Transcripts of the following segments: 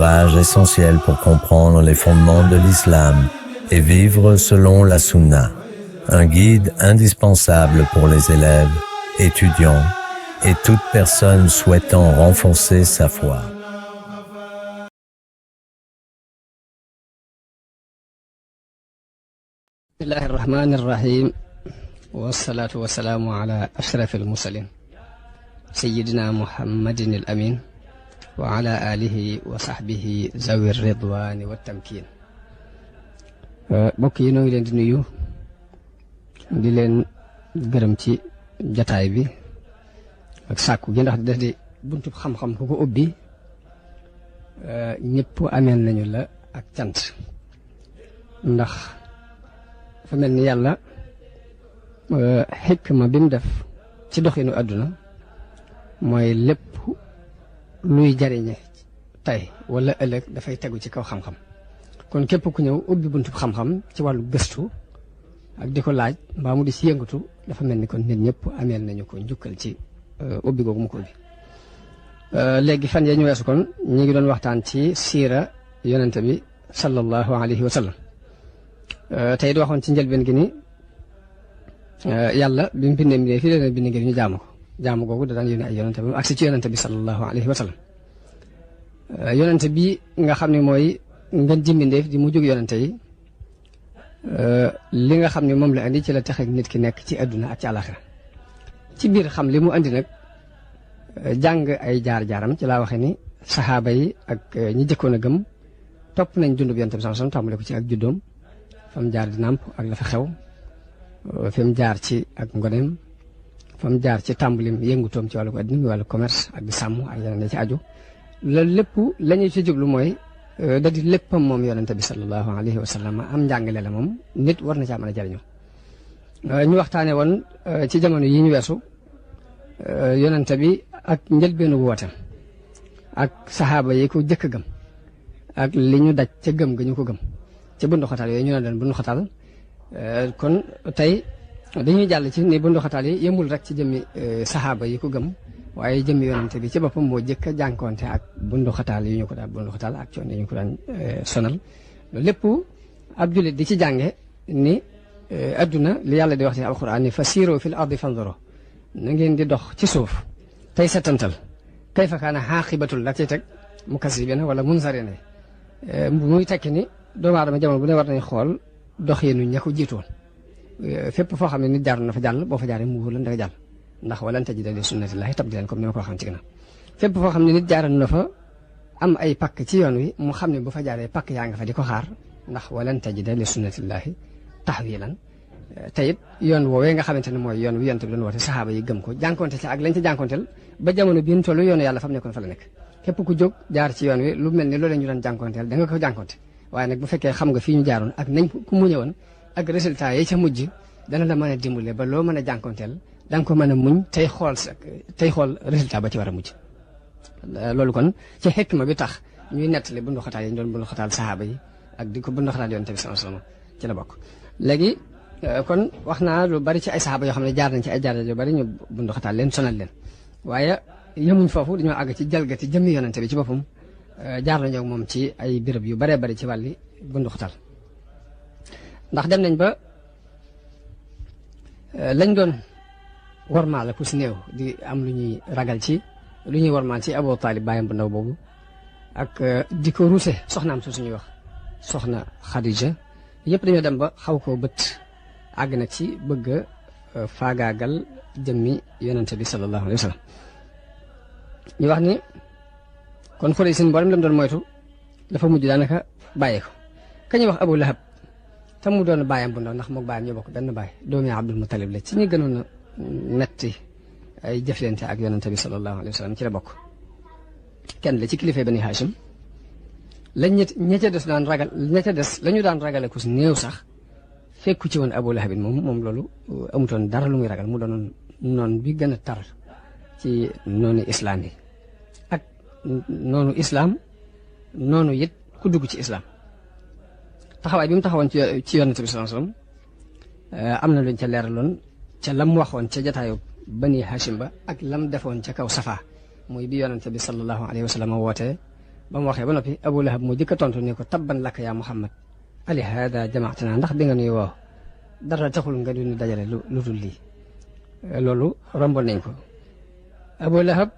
ouvrage essentiel pour comprendre les fondements de l'islam et vivre selon la sunna. Un guide indispensable pour les élèves, étudiants et toute personne souhaitant renforcer sa foi. Bismillahir Rahmanir Rahim. Wassalatu wassalamu ala ashrafil mursalin sayyidina Muhammadin al-amin wa ala alihi wa sahbihi zawir ridwani wat tamkin. Bokk yi noo ngi leen di nuyu di leen gërëm ci jataay bi ak sàkku gi ndax daf di buntu xam-xam ku ko ubbi ñëpp ameel nañu la ak cant ndax dafa mel ni yàlla xikma bi mu def ci doxinu àdduna mooy lépp luy jariñe tey wala ëllëg dafay tegu ci kaw xam-xam kon képp ku ñëw ubbi buntu xam-xam ci wàllu gëstu ak di ko laaj mbaa mu di si yëngatu dafa mel ni kon nit ñëpp ameel nañu ko njukkal ci ubbi googu mu ko ubbi. Léegi fan yee ñu weesu kon ñu ngi doon waxtaan ci siira yonente bi sallallahu alayhi wa sallam tey di waxoon ci njëlbeen gi ni yàlla bi mu bindee mbindee fii leen bind ngir ñu jaamu googu da daan yónni ay yonente bi mu agsi ci yonente bi sallallahu alayhi wa sallam yonente bi nga xam ne mooy ngeen ji mbindeef di mu jóg yonente yi li nga xam ne moom la andi ci la tax nit ki nekk ci àdduna ak ci àlaxira ci biir xam li mu andi nag jàng ay jaar-jaaram ci laa waxe ni saxaaba yi ak ñi jëkkoon a gëm topp nañ dundub yonente bi sallallahu alayhi wa sallam tàmbale ko ci ak juddoom fa mu jaar di nàmp ak la fa xew fi mu jaar ci ak ngoneem fa mu jaar ci tàmbalim yëngutoom ci wàllu ko addina wàllu commerce ak di sàmm ak yeneen ne ci aju loolu lépp la ñuy ci jublu mooy da di léppam moom yonente bi sallallahu alayhi wa sallam am njàngale la moom nit war na caa mën a jariñoo ñu waxtaane woon ci jamono yi ñu weesu yonente bi ak njëlbeenu wooteem ak saxaaba yi ko jëkk gëm ak li ñu daj ca gëm ga ñu ko gëm ci bundu xataal yooyu ñu ne doon bundu xataal kon tey dañuy jàll ci ni bundu xataal yi yëmul rek ci jëmmi saxaaba yi ko gëm waaye jëmmi yonente bi ci boppam moo jëkk a jànkoonte ak bundu xataal yi ñu ko daan bundu xataal ak coono yi ñu ko daan sonal loolu lépp ab jullit di ci jànge ni adduna li yàlla di wax ci alquran ni fasiru fil ardi fanzuru na ngeen di dox ci suuf tey setantal kayfa kaana xaaqibatul la ciy teg mukazzibina wala munzarina muy tekki ni doomu aadama jamono bu ne war nañ xool doxinu ña ko jiitoon fépp foo xam ne nit jaar na fa jàll boo fa jaaree mu wóor la nga jàll ndax walan tajida li sunnatillahi tabdilan comme ni ma ko waxoon ci gannaaw fépp foo xam ne nit jaaroon na fa am ay pakk ci yoon wi mu xam ne bu fa jaaree pakk yaa nga fa di ko xaar ndax walan tajida li sunnatillahi tahwilan te it yoon woowee nga xamante ne mooy yoon wi yonent bi doon woote saxaaba yi gëm ko jànkonte ci ak lañ ci jànkonteel ba jamono bii ñu toll yoonu yàlla fa mu nekkoon fa la nekk képp ku jóg jaar ci yoon wi lu mel ni loolee ñu doon jànkonteel da nga ko jànkonte waaye nag bu fekkee xam nga fii ñu jaaroon ak nañ ku mu ñëwoon ak résultat yi ca mujj dana la mën a dimbale ba loo mën a jànkonteel da nga ko mën a muñ tey xool résultat ba ci war a mujj loolu kon ci xikma bi tax ñuy nettali bundu xataal yi ñu doon bundu xataal saxaaba yi ak di ko bundu xataal yonent bi sallallahu alayhi wasallam ci la bokk léegi kon wax naa lu bari ci ay saxaaba yoo xam ne jaar nañ ci ay jaar yu bari ñu bundu xataal leen sonal leen waaye yemuñ foofu dañoo àgg ci jalgati jëmmi yonent bi ci boppam jaar nañoo ak moom ci ay béréb yu baree bari ci wàlli bundu xataal ndax dem nañ ba lañ doon warmaal ku si néew di am lu ñuy ragal ci lu ñuy warmaal ci Abu Talib bàyyam bu ndaw boobu ak di ko ruuse soxnaam su suñuy wax soxna Khadija yëpp dañoo dem ba xaw koo bët àgg na ci bëgg a faagaagal jëmmi yonente bi sallallahu alayhi wa sallam ñu wax ni kon xule seen mboolem lam doon moytu dafa mujj daanaka bàyyee ko ka ñuy wax Abu Lahab tam mu doon bàyyam bu ndaw ndax moog bàyyam ñoo bokk benn bàyyi doomi Abdul Muttalib la ci ñi gënoon a metti ay jëflante ak yonente bi sallallahu alayhi wa sallam ci la bokk kenn la ci kilifay Bani Hashim lañ ña ca des daan ragal ña ca des la ñu daan ragale ku si néew sax fekku ci woon Abu Lahab moom loolu amutoon dara lu muy ragal mu doonoon noon bi gën a tar ci noonu islam yi ak noonu islam noonu it ku dugg ci islam taxawaay bi mu taxawoon ci yonente bi sallallahu alayhi wasallam am na luñ ca leeraloon ca lam waxoon ca jataayu Bani Hashim ba ak lam defoon ca kaw Safa muy bi yonente bi sallallahu alayhi wa sallam wootee ba mu waxee ba noppi Abu Lahab moo jëkk a tontu ne ko tabban laka yaa Muhammad ali hada jamaatana ndax di nga nuy woo dara taxul nga duñu dajale lu dul lii loolu romboon nañ ko. Abu Lahab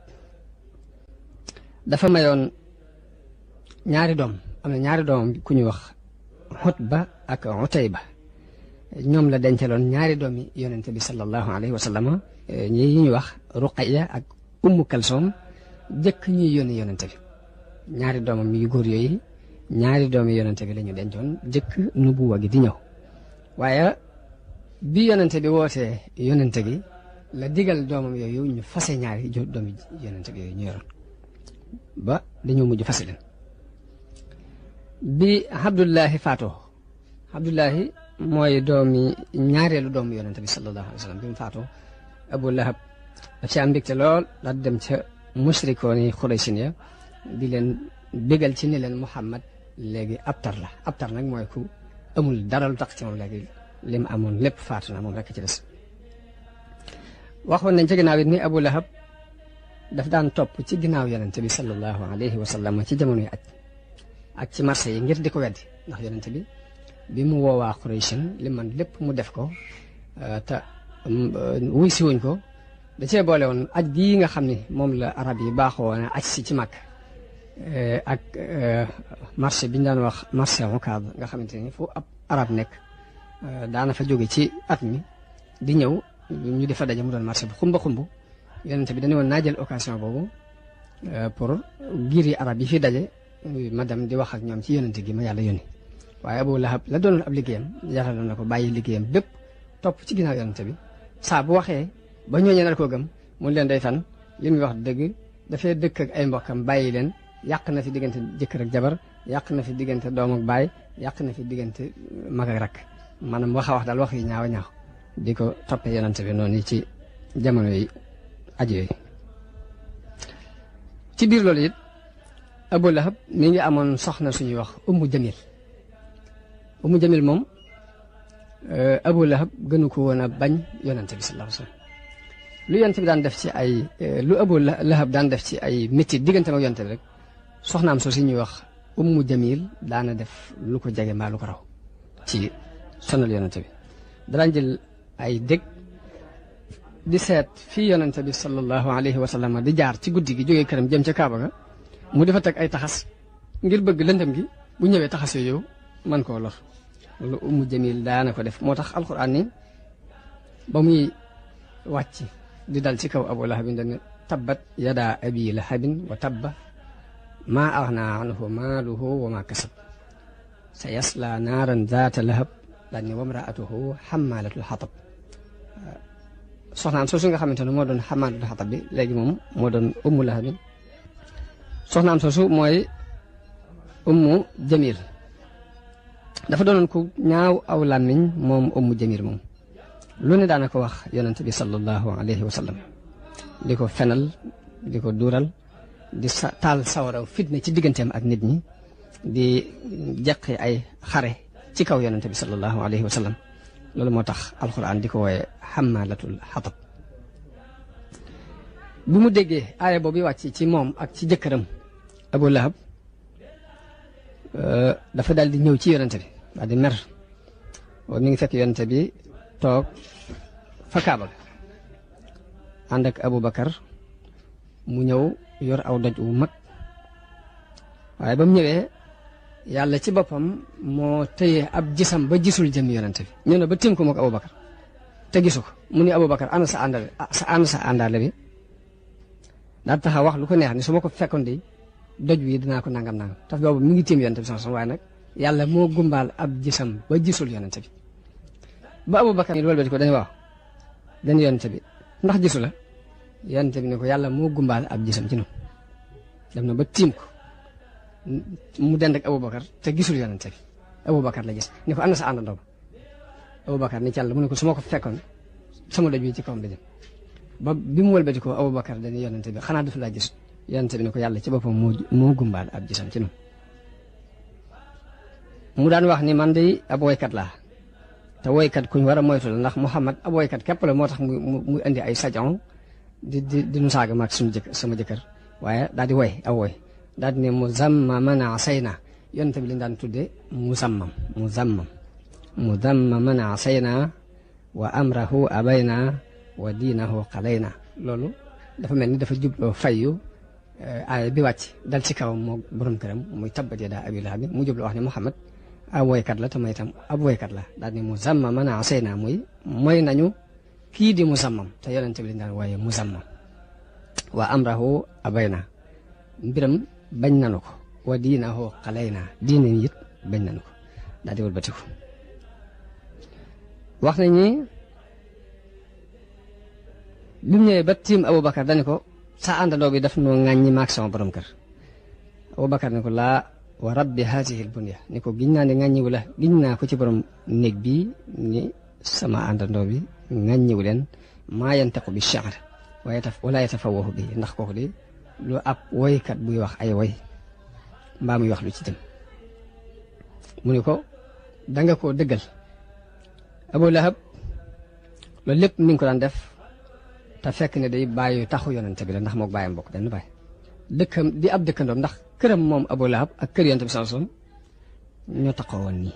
dafa mayoon ñaari doom am na ñaari doomam ku ñuy wax Utba ak Utayba ñoom la dencaloon ñaari doomi yonente bi sallallahu alayhi wa sallam ñi ñuy wax Ruqayya ak Ummu Kalsoom jëkk ñuy yónni yonente bi ñaari doomam yu góor yooyu ñaari doomi yonente bi la ñu dencoon jëkk nubuwa gi di ñëw waaye bi yonente bi wootee yonente gi la digal doomam yooyu ñu fase ñaari doomi yonente bi yooyu ñu yoroon ba dañoo mujj fase leen bi Abdullahi faatoo Abdullahi mooy doomi ñaareelu doomu yonente bi sallallahu alayhi wa sallam bi mu faatoo Abu Lahab daf ci am mbégte lool daal dem ca musrikooni Xuraysin ya di leen bégal ci ni leen Muhammad léegi abtar la abtar nag mooy ku amul dara lu tax ci moom léegi li mu amoon lépp faatu na moom rekk ci des waxoon nañ ci ginnaaw it ni Abu Lahab daf daan topp ci ginnaaw yonente bi sallallahu alayhi wa sallam ci jamono yi ak ci marché yi ngir di ko weddi ndax yonente bi mu woowaa Qurayshin li man lépp mu def ko te wuy si wuñ ko da cee boole woon aj gii nga xam ni moom la arab yi baaxoo woon aj si ci màkk ak marché bi ñu daan wax marché Ukaad nga xamante ni fu ab arab nekk daana fa jóge ci at mi di ñëw ñu di fa daje mu doon marché bu xumba xumb yonente bi dañu woon naa jël occasion boobu pour giir yi arab yi fi daje ma dem di wax ak ñoom ci yonente gi ma yàlla yónni waaye Abu Lahab la doonoon ab liggéeyam jaraloon na ko bàyyi liggéeyam bépp topp ci ginnaaw yonente bi saa bu waxee ba ñooñee nar koo gëm mu leen day fan li muy wax dëgg dafay dëkk ak ay mbokkam bàyyi leen yàq na fi diggante jëkkër ak jabar yàq na fi diggante doom ak baay yàq na fi diggante mag ak rakk maanaam wax a wax daal wax yi ñaaw a ñaaw di ko toppee yonente bi noonu ci jamono yi aju yooyu ci biir loolu it Abu Lahab mi ngi amoon soxna suñuy wax Ummu Jamil moom Abu Lahab gënu ko woon a bañ yonente bi sallallahu alayhi wa sallam lu yonente bi daan def ci ay lu Abu Lahab daan def ci ay métti diggante ak yonente bi rek soxnaam soo si ñuy wax Ummu Jamil daana def lu ko jege mbaa lu ko raw ci sonal yonente bi daan jël ay dég di seet fii yonente bi sallallahu alayhi wa sallam di jaar ci guddi gi jógee këram jëm ca Kaaba ga mu defa teg ay taxas ngir bëgg lëndëm gi bu ñëwee taxas yooyu man koo lor loolu Ummu Jamil daana ko def moo tax alquran ni ba muy wàcc di dal ci kaw Abu Lahabin dañ tabbat yada abi lahabin wa tabba maa aghnaa anhu maaluhu wa maa kasab sa yasla naaran zaata lahab daal ni wamraatuhu xammaalatul xatab soxnaam soosu nga xamante ne moo doon xammaalatul xatab bi léegi moom moo doon Ummu Lahabin soxnaam soosu mooy Ummu Jamil dafa doonoon ku ñaaw aw làmmiñ moom Ummu Jamil moom lu ne daana ko wax yonente bi sallallahu alayhi wa sallam di ko fenal di ko duural di taal sawaraw fitna ci digganteem ak nit ñi di jeqi ay xare ci kaw yonente bi sallallahu alayhi wa sallam loolu moo tax alquran di ko wooye xammaalatul xatab bi mu déggee aaya boobu wàcc ci moom ak ci jëkkëram Abu Lahab dafa daal di ñëw ci yonente bi daal di mer boobu mi ngi fekk yonente bi toog fa Kaaba ga ànd ak Abu Bakar mu ñëw yor aw doj wu mag waaye ba mu ñëwee yàlla ci boppam moo téye ab gisam ba gisul jëm yonente bi ñëw na ba tiim ko mook Abu Bakar te gisu ko mu ni Abu Bakar ana sa àndaale bi daal taxaw wax lu ko neex ni su ma ko fekkoon di doj wi dinaa ko nangam taf boobu mi ngi tiim yonente bi sama waaye nag yàlla moo gumbaal ab gisam ba gisul yonente bi ba Abu Bakar loolu ba ko dañu waaw dañu yonente bi ndax gisu la yonente bi ne ko yàlla moo gumbaal ab gisam ci noonu dem na ba tiim ko mu dend ak Abu Bakar te gisul yonente bi Abu Bakar la gis ni ko ana sa àndandoo ba Abu Bakar ni ci yàlla mu ne ko su ma ko fekkoon sama doj wi ci kawam la jëm ba bi mu wëlbati ko Abu Bakar dañu yonente bi xanaa dafa laa gis yonente bi ne ko yàlla ci boppam moo gumbaal ab gisam ci noonu mu daan wax ni man de ab woykat laa te woykat kuñ war a moytu la ndax Muhammad ab woykat képp la moo tax mu indi ay sajon di nu saaga maag sama jëkkër waaye daal di woy aw woy daal di ne muzammaman asayna yonent bi lañ daan tudde muzammaman asayna wa amrahu abayna wa diinahu qalayna loolu dafa mel ni dafa jubloo fayyu aaya bi wàcc dal ci kawam moo borom këram muy tabbat yadaa abii lahab mu jubloo wax ne Muhammad ab woykat la te may itam ab woykat la daal di ne muzammaman asayna muy mooy nañu kii di muzammam te yonent bi lañ daan waaye muzammam wa amrahu abayna mbiram bañ nanu ko wa diinahu qalayna diine it bañ nanu ko daal di wëlbatiku wax nañ ni bi mu ñëwee ba tiim Aboubacar dañu ko sa àndandoo bi daf noo ŋàññi maag sama borom kër Aboubacar ne ko laa wa rabbi haatihi l bunya ni ko giñ naa ne ŋàññiwu la giñ naa ko ci borom néeg bii ni sama àndandoo bi ŋàññiwu leen maa yantiqu bi sha'r wala yatafawahu bi ndax kooku di lu ab woykat buy wax ay woy mbaa muy wax lu ci dem mu ni ko danga koo dëggal Abu Lahab loolu lépp mi ngi ko daan def te fekk ne day bàyyi taxu yonente bi la ndax mook bàyyam bokk benn bàyyi dëkkam di ab dëkkandoom ndax këram moom Abu Lahab ak kër yonente bi sallallahu alayhi wasallam ñoo taxoo woon nii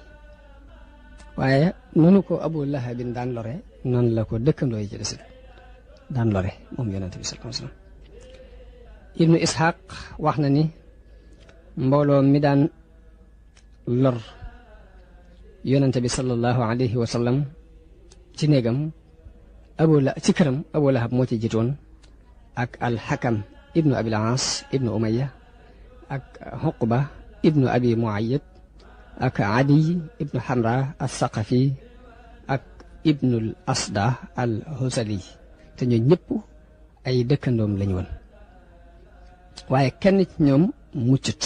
waaye noonu ko Abu Lahabin daan lore noonu la ko dëkkandoo yi ci desit daan lore moom yonente bi sallallahu alayhi wasallam Ibnu Ishaq wax na ni mbooloo mi daan lor yonente bi sallallahu alayhi wa sallam ci néegam ci këram Abu Lahab moo ci jiitoon ak al-Hakam ibnu Abil Aas ibnu Umayya ak Uqba ibnu Abi Muayyid ak Adi ibnu Hamra as-Saqafi ak ibnul Asda al-Husali te ñoo ñëpp ay dëkkandoom lañu woon waaye kenn ci ñoom muccut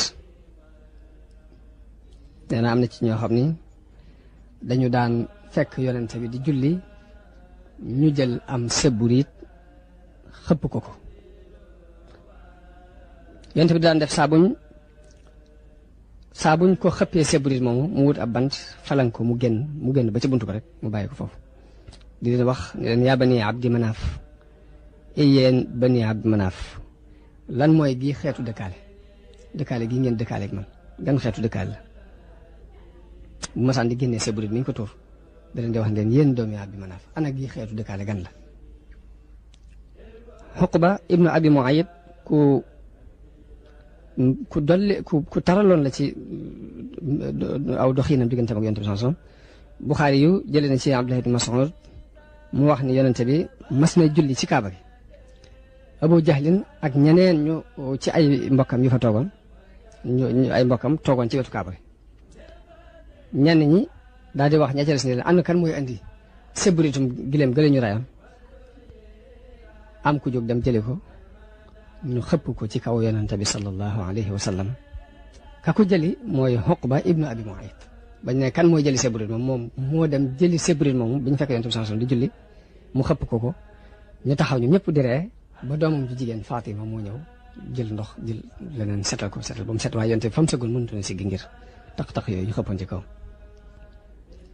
nee na am na ci ñoo xam ni dañu daan fekk yonente bi di julli ñu jël am sebburit xëpp ko yonente bi daan def saabuñ ko xëppee sebburit moomu mu wut ab bant falan ko mu génn ba ci buntu ko rek mu bàyyi ko foofu di leen wax ne leen yaa bani abdi manaaf yéen bani abdi manaaf lan mooy bii xeetu dëkkaale gi ngeen dëkkaaleeg man gan xeetu dëkkaale la bu masaan di génnee sebburit ni ñu ko tuur da leen di wax ne yéen doomi Abdi Manaaf ana gi xeetu dëkkaale gan la Uqba ibnu Abi Muayyid ku taraloon la ci aw doxiinam diggante ak yonente bi sallallahu alayhi wasallam Buxaari yu jëlee na ci Abdullah ibn Mas'ud mu wax ni yonente bi mas na julli ci Kaaba gi Abu Jahlin ak ñeneen ñu ci ay mbokkam yu fa toogoon ñu ay mbokkam toogoon ci wetu Kaaba gi ñenn ñi daal di wax ña ca des ne leen am na kan mooy andi seburitum gileem gële ñu rayam am ku jóg dem jëli ko ñu xëpp ko ci kaw yonente bi sallallahu alayhi wa sallam ka ko jëli mooy Uqba ibnu Abi Mu'ayt bañ ne kan mooy jëli seburit moom moo dem jëli seburit moomu bi ñu fekk yonente bi sallallahu alayhi wa sallam di julli mu xëpp ko ñu taxaw ñu ñëpp di ree ba doomam ju jigéen Fatima moo ñëw jël ndox jël leneen setal ba mu set waaye yonente bi fa mu sëggoon mënutu na si gi ngir taq-taq yooyu ñu xëppoon ci kaw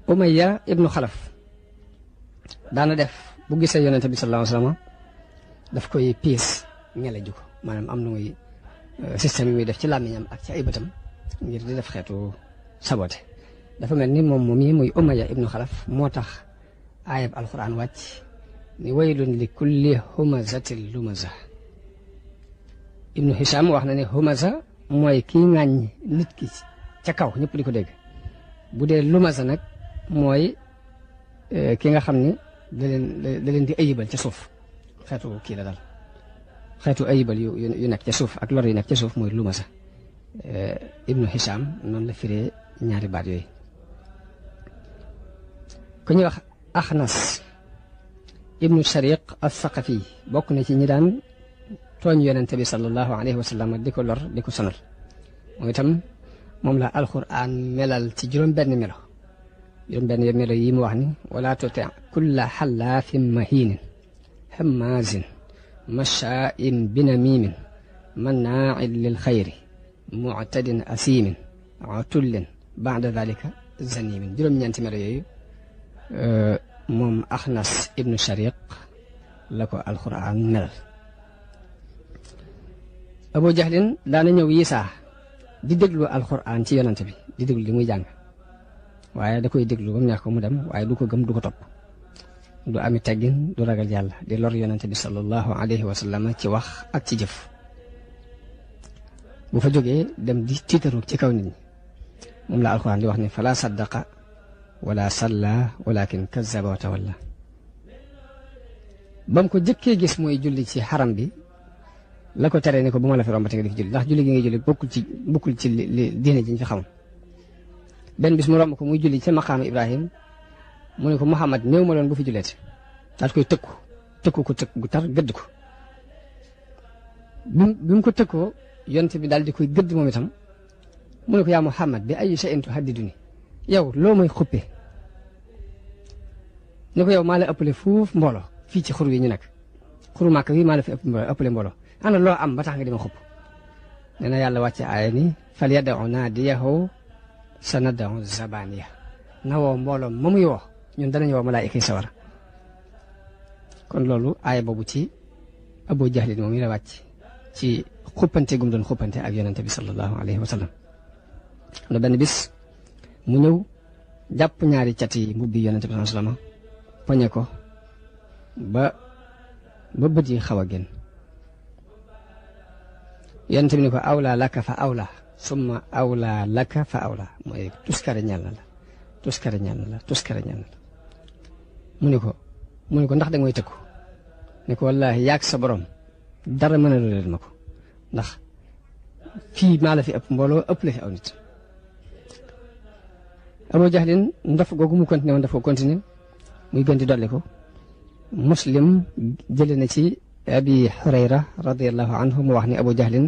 Umayya ibnu Xalaf daana def bu gisee yonente bi sallallahu alayhi wa sallam daf koy piis ñele ju ko maanaam am na muy système yi muy def ci làmmiñam ak ci ay bëtam ngir di def xeetu sabote dafa mel ni moom yi muy Umayya ibnu Xalaf moo tax aayab alquran wàcc ni waylun li kulli humazatin lumaza ibnu Hisham wax na ne humaza mooy kii ŋàññ nit ki ca kaw ñëpp di ko dégg bu dee lumaza nag mooy ki nga xam ni da leen di ayibal ca suuf xeetu kii la dal xeetu ayibal yu nekk ca suuf ak lor yu nekk ca suuf mooy lumasa ibnu Hisham noonu la firee ñaari baat yooyu ku ñuy wax Axnas ibnu Shariq as-Saqafi bokk na ci ñi daan tooñ yonente bi sallallahu alayhi wa sallam di ko lor di ko sonal moom itam moom la alquran melal ci juróom-benn melo yi mu wax ni wala tuti kulla xallaafin mahiinin hammaazin mashaa'in binamiimin mannaa'in lil xayri mu'tadin asiimin utullin ba'da dalika zaniimin juróom-ñeenti melo yooyu moom Axnas ibnu Shariq la ko alquran melal Abu Jahlin daana ñëw Isaa di déglu alxuraan ci yonante bi di déglu li muy jàng waaye da koy déglu ba mu neex ko mu dem waaye du ko gëm du ko topp du ami teggin du ragal yàlla di lor yonante bi sallallahu alayhi wa sallam ci wax ak ci jëf bu fa jógee dem di tiitaru ci kaw nit ñi moom la alxuraan di wax ni fala saddaqa wala salla walakin kazzaba wa tawalla bam ko jëkkee gis mooy julli ci xaram bi la ko teree ni ko bu ma la fi rombate nga di fi julli ndax julli gi ngay julli bokkul ci li diine ji ñu fi xamoon benn bis mu romb ko muy julli ca maqaama Ibrahim mu ne ko Muhammad néew ma doon bu fi julleeti daal koy tëkku ko tëkk gu tar gëdd ko bi mu ko tëkkoo yonte bi daal di koy gëdd moom itam mu ne ko yaa Muhammad bi ay shay'in tuhaddiduni yow loo may xuppe ne ko yow maa la ëppale fuuf mbooloo fii ci xur wi ñu nekk xuru màkk wi maa la fi ëppale mbooloo ana loo am ba tax nga di ma xupp nee na yàlla wàcce aaya ni fal yad'u naadiyahu sanad'u zabaniya na woo mbooloo ma muy woo ñun danañu woo malaayika yi sawara kon loolu aaya boobu ci Abu Jahlin moom yi la wàcc ci xuppante gum doon xuppante ak yonente bi sallallahu alayhi wa sallam na benn bis mu ñëw jàpp ñaari cat yi mbubbi yonente bi sallallahu alayhi wa sallam poñe ko ba bët yi xaw a génn yonente bi ni ko awla laka fa awla summa awla laka fa awla mooy tuskare ñal na la tuskare ñal na la tuskare ñal na la mu ni ko ndax da nga may tëkku ni ko wallaahi yaag sa borom dara mën a leen ma ko ndax fii maa la fi ëpp mbooloo ëpp la fi aw nit Abu Jahlin ndof googu mu continué woon daf ko continué muy gën di dolli ko Muslim jële na ci Abi Hurayra radiyallahu anhu mu wax ni Abu Jahlin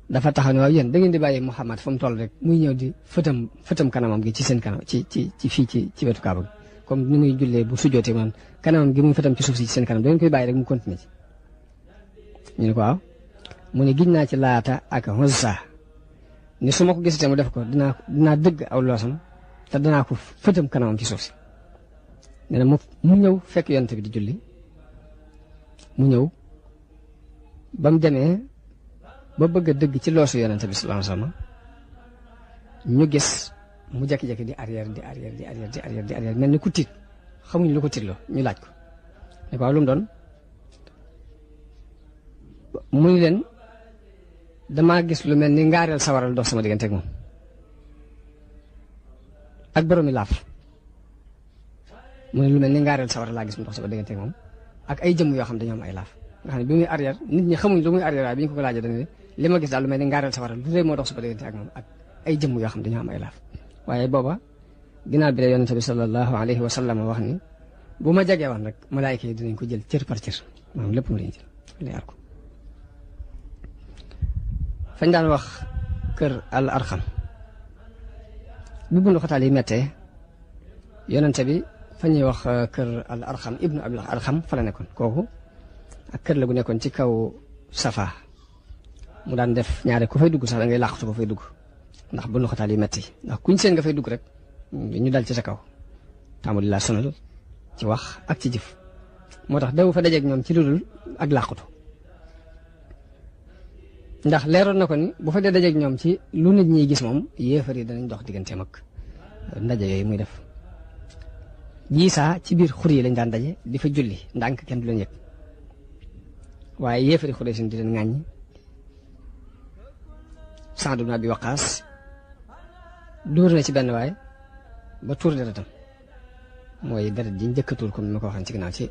dafa taxaw ne waaw yéen da ngeen di bàyyi Muhammad fu mu toll rek muy ñëw di fëtam kanamam gi ci seen kanam ci fii ci wetu Kaaba gi comme ni muy jullee bu sujjootee man kanamam gi muy fëtam ci suuf si ci seen kanam da ngeen koy bàyyi rek mu continué ci ñu ne ko waaw mu ne giñ naa ci Laata ak Uzza ni su ma ko gisatee mu def ko dinaa dëgg aw loosam te danaa ko fëtam kanamam ci suuf si nee na mu ñëw fekk yonent bi di julli mu ñëw ba mu demee ba bëgg a dëgg ci loosu yonent bi sallallahu alayhi wasallam ñu gis mu jékki-jékki di arrière mel ni ku tiit xamuñu lu ko tiitloo ñu laaj ko ne ko waaw lu mu doon mu ni leen damaa gis lu mel ni ngaareel sawaral dox sama diggante ak moom ak boroomi laaf mu ne lu mel ni ngaareel sawaral laa gis mu dox sama diggante ak moom ak ay jëmm yoo xam dañoo am ay laaf nga xam ne bi muy arrière nit ñi xamuñ lu muy arrière waaye bi ñu ko laajee dañu ne li ma gis daal lu mel ni ngaareel sawaral lu rëy moo dox sama diggante ak moom ak ay jëmm yoo xam dañoo am ay laaf waaye booba ginnaaw bi la yonente bi sallallahu alayhi wa sallam wax ni bu ma jegee woon rek malaayika yi dinañ ko jël cër par cër maanaam lépp mu lañu jël leer ko fañ daan wax kër al arxam bu bundu xataal yi mettee yonente bi fa ñuy wax kër al arxam ibnu abil arxam fa la nekkoon kooku ak kër la gu nekkoon ci kaw safa mu daan def ñaare ku fay dugg sax da ngay làqatu ba fay dugg ndax bundu xataal yi metti ndax kuñ seen nga fay dugg rek ñu dal ci sa kaw taamu di la sonal ci wax ak ci jëf moo tax daw fa dajeeg ñoom ci lu dul ak làqatu ndax leeroon na ko ni bu fa dee dajeeg ñoom ci lu nit ñi gis moom yéefar yi danañ dox digganteem ak ndaje yooyu muy def jiisaa ci biir xur yi lañ daan daje di fa julli ndànk kenn du leen yëg waaye yéefari xuree sin di leen ŋàññi Saad ibn Abi Waqaas dóor na ci benn waay ba tuur deretam mooy deret ji njëkk a tuur comme ni ma ko waxoon ci ginnaaw ci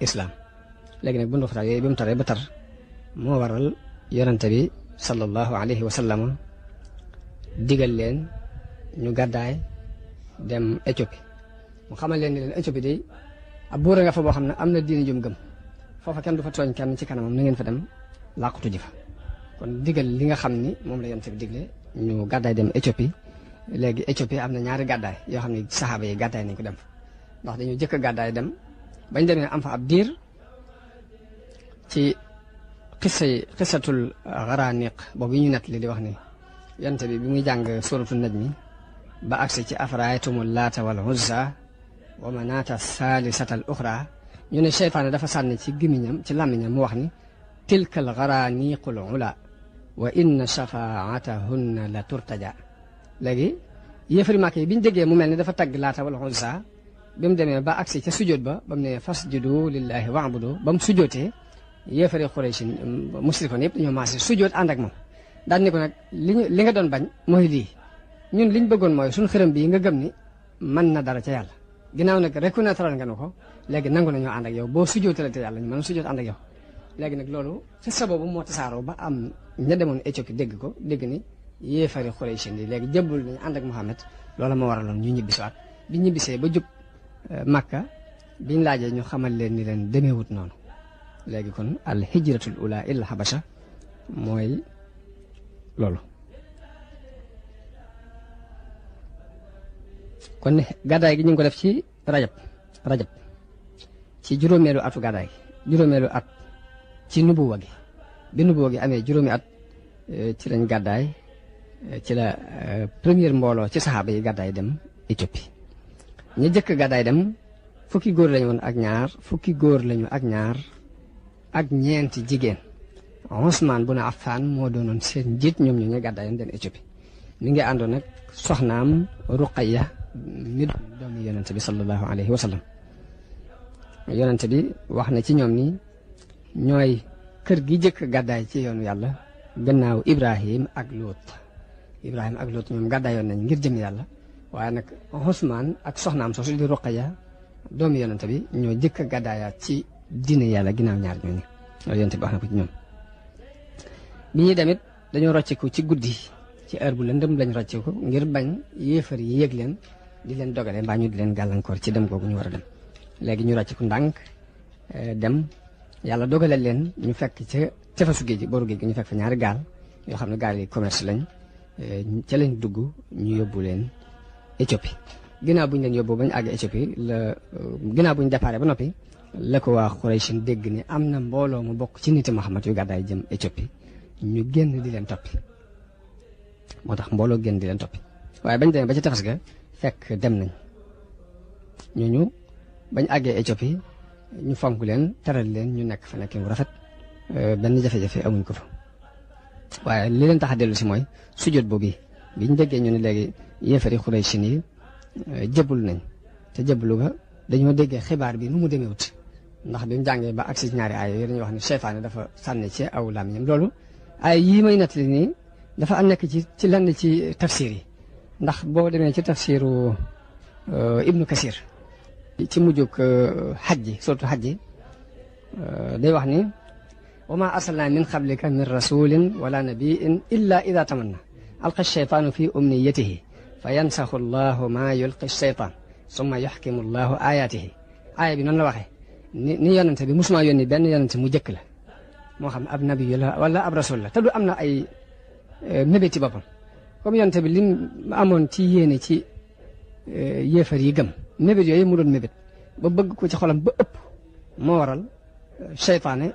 islam léegi nag bu ndoxtaay yooyu bi mu taree ba tar moo waral yonente bi sallallahu alayhi wa sallam digal leen ñu gàddaay dem Éthiopie mu xamal leen ni leen Éthiopie day ab buur nga fa boo xam ne am na diini jum gëm foofa kenn du fa tooñ kenn ci kanamam na ngeen fa dem làqutu ji fa kon digal li nga xam ni moom la yonente bi digle ñu gàddaay dem Éthiopie léegi Éthiopie am na ñaari gàddaay yoo xam ne saxaaba yi gàddaay nañ ko dem fa ndax dañu jëkk a gàddaay dem bañ demee am fa ab diir ci xisatul Gharaniq boobu yi ñu nett li di wax ni yonente bi muy jàng suratul najmi ba agsi ci afara'aytumul laata wal uzza wa manaata saalisata al uxra ñu ne seytaane dafa sànni ci gémmiñam ci làmmiñam mu wax ni tilka al garaniqul ula wa inna shafaatahunna la turtaja léegi yéefari Màkka yi bi ñu déggee mu mel ni dafa tagg Laata wal Uzza bi mu demee ba agsi ca sujjóot ba ba mu ne fasjudu lillahi wa'budu ba mu sujjóotee yéefari Quraysh musrikoon yëpp dañoo maase sujjóot ànd ak moom daan ni ko nag li nga doon bañ mooy lii ñun liñ bëggoon mooy suñu xërëm bii nga gëm ni mën na dara ca yàlla ginnaaw nag reconnaître nga nu ko léegi nangu nañoo ànd ak yow boo sujjóotale te yàlla ñu mën a sujjóot ànd ak yow léegi nag loolu ci sababu moo tasaaroo ba am ña demoon Éthiopie dégg ko dégg ni yéefari Quraysh yi léegi jëbbul nañu ànd ak Muhammad loola moo waraloon ñu ñibbisiwaat bi ñibbisee ba jub Makka biñ laajee ñu xamal leen ni leen demeewut noonu léegi kon al hijratul ula ila habasha mooy loolu kon gàddaay gi ñu ngi ko def ci rajab ci juróomeelu atu gàddaay gi juróomeelu at ci nubuwa gi bi nubuwa gi amee juróomi at ci lañ gàddaay ci la première mbooloo ci saxaaba yi gàddaay dem Éthiopie ñu jëkk gàddaay dem fukki góor lañu woon ak ñaar fukki góor lañu ak ñaar ak ñeenti jigéen Usmaan bun Affaan moo doonoon seen njiit ñoom ñu gàddaay dem Éthiopie mi ngi àndoon nag soxnaam Ruqayya mi doomi yonente bi sallallahu alayhi wa sallam yonente bi wax na ci ñoom ni ñooy kër gi jëkk gàddaay ci yoonu yàlla gannaaw Ibrahim ak Luut ñoom gàddaayoon nañ ngir jëm yàlla waaye nag Usmaan ak soxnaam soosu di Ruqayya doomi yonente bi ñoo jëkk a gàddaayaat ci diine yàlla ginnaaw ñaar ñooñu loolu yonente bi wax na ko ci ñoom bi ñuy demit dañoo rocciku ci guddi ci heure bu lëndëm lañ rocciku ngir bañ yéefar yi yéeg leen di leen dogale mbaa ñu di leen gàllankoor ci dem googu ñu war a dem léegi ñu rocciku ndànk dem yàlla dogale leen ñu fekk ca tefesu géej gi boru géej gi ñu fekk fa ñaari gaal yoo xam ne gaal yi commerce lañ ca lañ dugg ñu yóbbu leen Éthiopie ginnaaw bu ñu leen yóbbu bañ àgg Éthiopie ginnaaw bu ñu déparé ba noppi la ko waa Quraysh dégg ni am na mbooloo mu bokk ci niti Muhammad yu gàddaay jëm Éthiopie ñu génn di leen toppi moo tax mbooloo génn di leen toppi waaye bañ demee ba ci tefes ga fekk dem nañ ñooñu bañ àggee Éthiopie ñu fonk leen teral leen ñu nekk fa nekkin bu rafet benn jafe-jafe amuñ ko fa waaye li leen tax a dellu si mooy sujjóot boobu bi ñu déggee ñu ne léegi yéefari Quraysh yi jëbul nañ te jëblu ga dañoo déggee xibaar bi nu mu demee wut ndax bi mu jàngee ba agsi ci ñaari aaya yooyu dañuy wax ne seytaane dafa sànni ci aw làmmiñam loolu ay yii may nettali nii dafa am nekk ci lenn ci tafsir yi ndax boo demee ci tafsiru Ibnu Kasir ci mujjug xaj ji surtout xaj ji day wax ni wa ma arsalna min qablika min rasulin wala nabiin illa ida tamanna alqa sheytaanu fi umniyatihi fa yansaxu llahu ma yulqi sheytaan summa yuxkimu llahu ayatihi aaya bi noonu la waxee ni yonente bi musuma yónni benn yonente mu jëkk la moo xam ab nabi la wala ab rasul la te du am na ay mébéti boppam comme yonente bi lim amoon ci yéene ci yéefar yi gëm mébét yooyu mu doon mébét ba bëgg ko ci xolam ba ëpp moo waral seytaane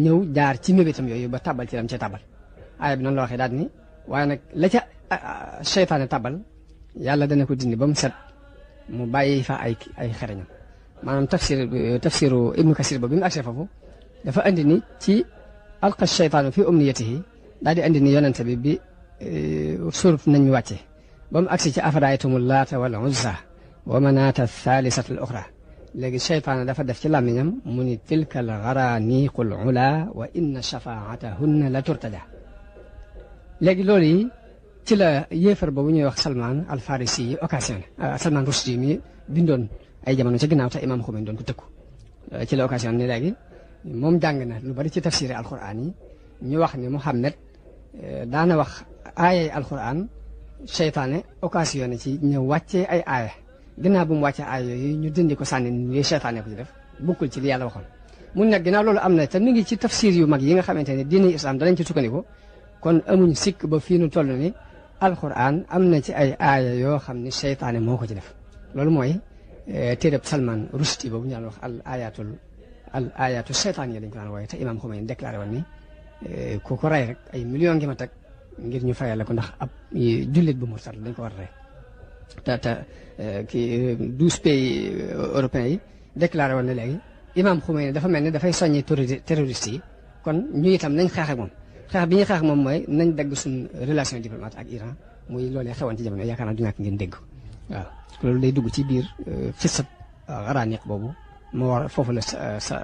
ñëw jaar ci mébétam yooyu ba tabal ci lam ca tabal aaya bi noonu la waxee daal ni waaye nag la ca seytaane tabal yàlla dana ko dindi ba mu set mu bàyyi fa ay xereñam maanaam tafsiru Ibnu Kasir ba bi mu agsee foofu dafa andi ni ci alqa sheytaanu fi umniyatihi daal di andi ni yonente bi surut nañ ñu wàcce ba mu agsi ci afaraytumul laata wal uzza wa manaata thaalisata al uxra léegi seytaane dafa def ci làmmiñam mu ni tilka al garaniqul ula wa inna shafaatahunna la turtaja léegi loolu yi ci la yéefar boobu ñuy wax Salman al Farisi yi occasionné Salman Rushdie mi bindoon ay jamono ca ginnaaw te Imam Khomeini doon ko tëkku ci la occasion ni léegi moom jàng na lu bari ci tafsiri alquran yi ñu wax ni Muhammad daana wax aayay alquran seytaane occasionné ci ñëw wàccee ay aaya ginnaaw bu mu wàccee aaya yooyu ñu dindi ko sànni ni seytaane ko ci def bukkul ci li yàlla waxoon mun nag ginnaaw loolu am na te mi ngi ci tafsir yu mag yi nga xamante ne diine islam danañ ci sukkandiku kon amuñ sikk ba fii nu toll ni alquran am na ci ay aaya yoo xam ni seytaane moo ko ci def loolu mooy téereb Salman Rushdie boobu ñu daan wax al ayatu seytaan yi lañ ko daan wooye te Imam Khomeini déclaré woon ni ku ko rey rek ay millions ngi ma teg ngir ñu fayal la ko ndax ab jullit bu murtad dañ ko war a rey kii 12 pays européens yi déclaré woon ne léegi Imam Khomeini dafa mel ni dafay soññi terroriste yi kon ñu itam nañ xeex ak moom xeex bi ñuy xeex ak moom mooy nañ dagg suñ relation diplomate ak Iran muy loolee xewoon ci jamono yaakaar naa du ñàkk ngeen dégg waaw loolu day dugg ci biir xisat Gharaniq boobu moo war foofu la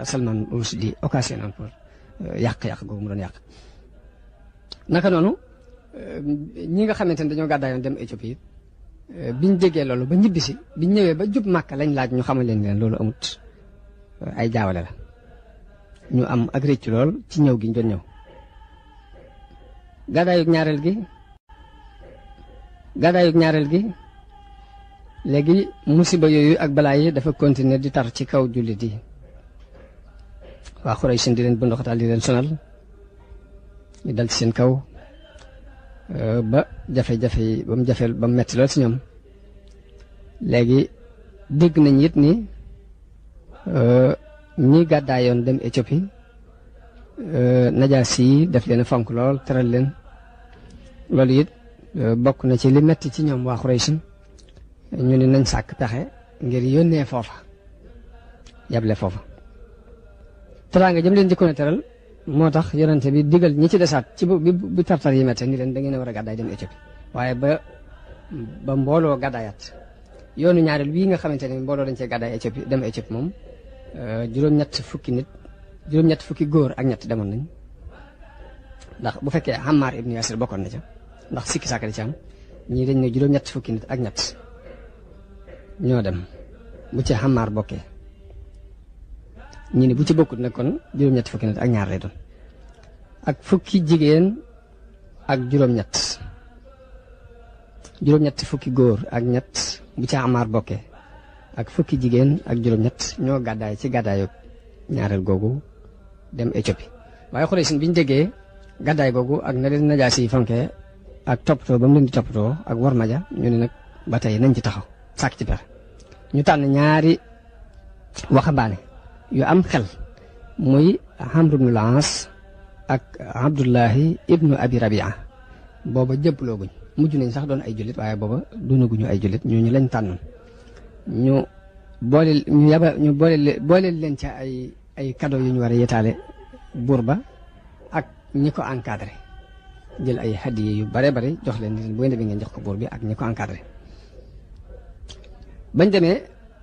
Salman Rushdie occasionné pour yàq-yàq googu mu doon yàq. naka noonu ñi nga xamante ne dañoo gàddaayoon dem Éthiopie biñ déggee loolu ba ñibbisi biñ ñëwee ba jub Màkka lañ laaj ñu xamal leen loolu amut ay jaawale la ñu am ak rëcc lool ci ñëw gi ñu doon ñëw. gàddaayug ñaareel gi léegi musiba yooyu ak balaa yi dafa continuer di tar ci kaw jullit yi waa Quraysh di leen bunduxatal di leen sonal ñu dal ci seen kaw ba jafe-jafe yi ba mu metti lool ci ñoom. léegi dégg nañ it ni ñi gàddaayoon dem Éthiopie Najaasi yi def leen fonk lool teral leen loolu it bokk na ci li metti ci ñoom waa Quraysh ñu ne nañ sàkk pexe ngir yónnee foofa yable foofa teraanga jëm leen jëkkoon a teral moo tax yonente bi digal ñi ci desaat ci bu tartar yi mette ni leen da ngeen a war a gàddaay dem Éthiopie waaye ba mbooloo gàddaayaat yoonu ñaareel bii nga xamante ne mbooloo dañ cee gàddaay Éthiopie dem Éthiopie moom juróom-ñett fukki góor ak ñett demoon nañ ndax bu fekkee Ammar ibn Yasir bokkoon na ca ndax sikki sàkka di ci am ñii dañ ne juróom-ñett fukki nit ak ñett ñoo dem bu ci Ammar bokkee ñii ne bu ci bokkut nag kon juróom-ñett fukki nit ak ñaar lay doon ak fukki jigéen ak juróom-ñett fukki góor ak ñett bu ci Ammar bokkee ak fukki jigéen ak juróom-ñett ñoo gàddaay ci gàddaayu ñaareel googu dem Éthiopie waaye Quraysh biñ déggee gàddaay googu ak na leen Najaasi yi fonkee ak toppatoo ba mu leen di toppatoo ak war maja ñu ne nag ba tey nañ ci taxaw sàkk ci pexe ñu tànn ñaari waxambaane yu am xel muy Amr ibn al-As ak Abdullahi ibnu Abi Rabia booba jëppalooguñ mujj nañ sax doon ay jullit waaye booba doonaguñu ay jullit ñooñu lañ tànnoon ñu boole leen ca ay cadeau yu ñu war a yetaale buur ba ak ñi ko encadré jël ay hadiye yu bare bare jox leen bu ngeen demee ngeen jox ko buur bi ak ñi ko encadré. bañ demee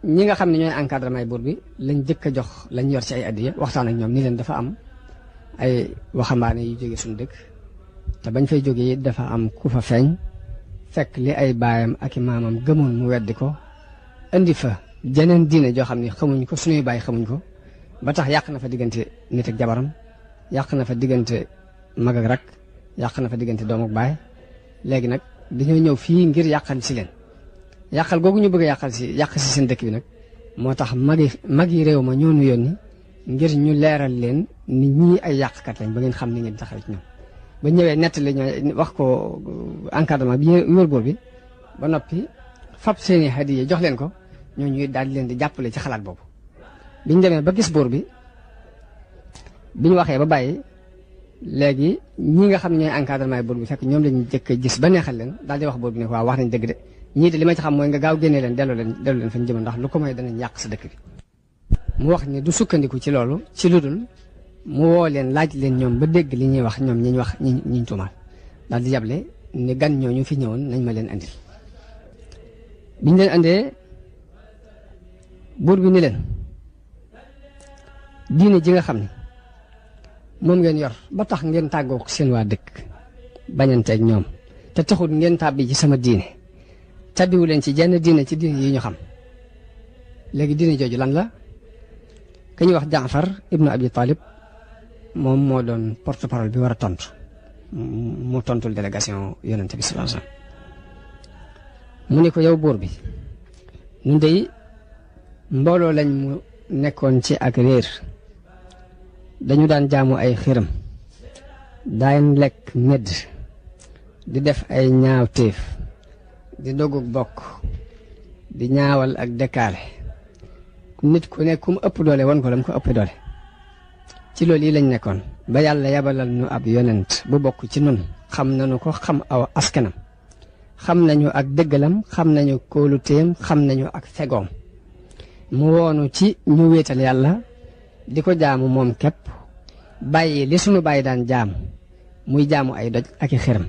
ñi nga xam ne ñooy encadrement buur bi lañ jëkk a jox lañ yor ci ay hadiye waxtaan ak ñoom ni leen dafa am ay waxambaane yu jóge suñu dëkk te bañ fay jógee dafa am ku fa feeñ fekk li ay baayam ak i maamam gëmoon mu weddi ko indi fa jeneen diine joo xam ne xamuñ ko suñuy baay xamuñ ko ba tax yàq na fa diggante nit ak jabaram yàq na fa diggante mag ak rak yàq na fa diggante doom ak baay léegi nag dañoo ñëw fii ngir yàqal si leen yàqal googu ñu bëgg a yàq si seen dëkk bi nag moo tax mag yi réew ma ñoo nu yónni ngir ñu leeral leen ni ñii ay yàqkat lañ ba ngeen xam ni ngeen taxaw ci ñoom ba ñëwee nettali ñoo wax ko encadrement bi wër buur bi ba noppi fab seeni hadiya jox leen ko ñooñu daal di leen di jàppale ci xalaat boobu biñ demee ba gis buur bi biñ waxee ba bàyyi léegi ñi nga xam ne ñooy encadrement buur bi fekk ñoom lañu jëkk a gis ba neexal leen daal di wax buur bi ne ko waaw wax nañ dëgg de ñii de li ma ci xam mooy nga gaaw génnee leen delloo leen fañ jëm ndax lu ko mooy danañ yàq sa dëkk bi mu wax ni du sukkandiku ci loolu ci lu dul mu woo leen laaj leen ñoom ba dégg li ñuy wax ñoom ñiñ wax ñiñ tuumaal daal di yable ni gan ñooñu fi ñëwoon nañ ma leen andil biñ leen andee buur bi ni leen diine ji nga xam ne moom ngeen yor ba tax ngeen tàggoo seen waa dëkk bañanteeg ñoom te taxul ngeen tàbbi ci sama diine tàbbiwu leen ci jenn diine ci diine yi ñu xam léegi diine jooju lan la ka ñuy wax Jaafar ibnu Abi Talib moom moo doon porte parole bi war a tontu mu tontul délégation yonente bi sallallahu alayhi wasallam mu ne ko yow buur bi ñun dey mbooloo lañ mu nekkoon ci ak réer dañu daan jaamu ay xiram daan lekk medd di def ay ñaawteef di dogug bokk di ñaawal ak dekkaale nit ku ne kum ëpp doole won ko lam ko ëpp doole ci loolu yi lañ nekkoon ba yàlla yabalal ñu ab yonent bu bokk ci nun xam nañu ko xam aw askanam xam nañu ak dëggalam xam nañu kóoluteem xam nañu ak fegoom mu woonu ci ñu wéetal yàlla di ko jaamu moom képp bàyyi li sunu bàyyi daan jaam muy jaamu ay doj ak i xeram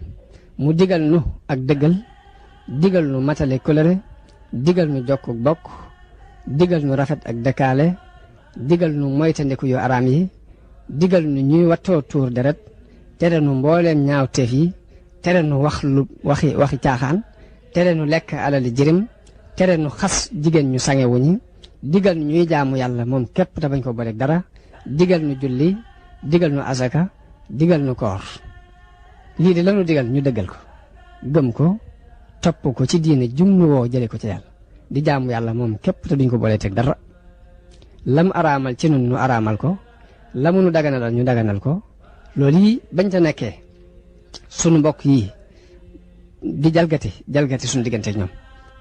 mu digal nu ak dëggal digal nu matale kóllëre digal nu jokk bokk digal nu rafet ak dëkkaale digal nu moytandiku yu araam yi digal nu ñuy wattoo tuur deret tere nu mbooleem ñaaw teef yi tere nu waxi caaxaan tere nu lekk alali jirim tere nu xas jigéen ñu sangewu ñi digal nu ñuy jaamu yàlla moom képp te bañ ko booleeg dara digal nu julli digal nu asaka digal nu koor lii de lanu digal ñu dëggal ko gëm ko topp ko ci diine jum nu woo jële ko ci yàlla di jaamu yàlla moom képp te duñ ko boolee teg dara lam araamal ci nun nu araamal ko lamu nu daganalal ñu daganal ko loolu yi bañ ta nekkee sunu mbokk yi di jalgati sunu diggante ak ñoom